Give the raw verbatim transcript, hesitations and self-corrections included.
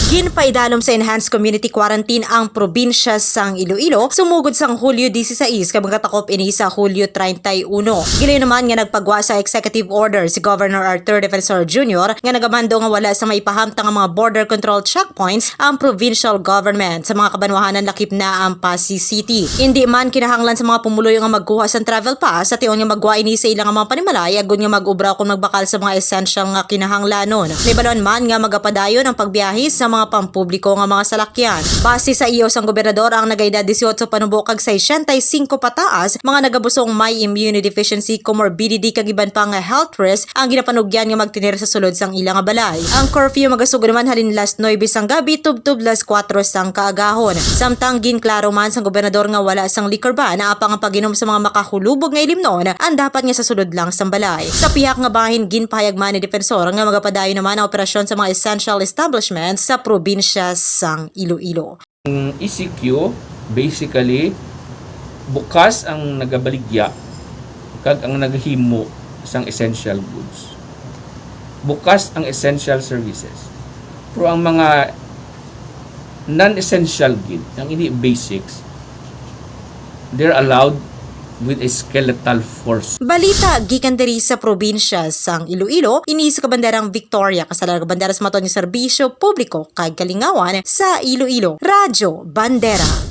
Ginpaidalom sa enhanced community quarantine ang probinsya sang Iloilo sumugod sang Hulyo dieciséis kag magatakop ini sa Hulyo treinta y uno. Gilayon naman nga nagpagwa sa executive order si Governor Arthur Defensor Junior nga nagamando nga wala sa maipahamtang nga mga border control checkpoints ang provincial government sa mga kabanwahanan, lakip na ang Passi City. Indi man kinahanglan sa mga pumuluyo nga magkuha sang travel pass sa tion nga magwa ini sa ila nga mga panimalay agud nga mag-obra kon magbakal sa mga essential nga kinahanglanon. Nahibaluan man nga magapadayon ang pagbiyahe sa mga pampubliko nga mga salakyan. Base sa iyo sang gobernador, ang nagaedad dieciocho panubo kag sesenta y cinco pataas, mga nagabusong may immunodeficiency, comorbidity kag iban pa nga health risk ang ginapanugyan nga magtener sa sulod sang ila nga balay. Ang curfew magasugod naman halin las nuebe sang gabi tubtob las kuwatro sang kaagahon. Samtang ginklaro man sang gobernador nga wala sang liquor ban, apang ang pag-inom sa mga makahulubog nga ilimnon ang dapat nga sa sulod lang sang balay. Sa pihak nga bahin, ginpahayag man ni Defensor nga magapadayon naman ang operasyon sa mga essential establishments sa probinsya sang Iloilo. Ang E C Q, basically, bukas ang nagabaligya kag ang naghimo sang essential goods. Bukas ang essential services. Pero ang mga non-essential gid, ang hindi basics, they're allowed with a skeletal force. Balita gikan diri sa probinsya sang Iloilo, ini sa kabanderang Victoria, kasala nga bandera sa maton nga serbisyo publiko kag kalingawan sa Iloilo. Radyo Bandera.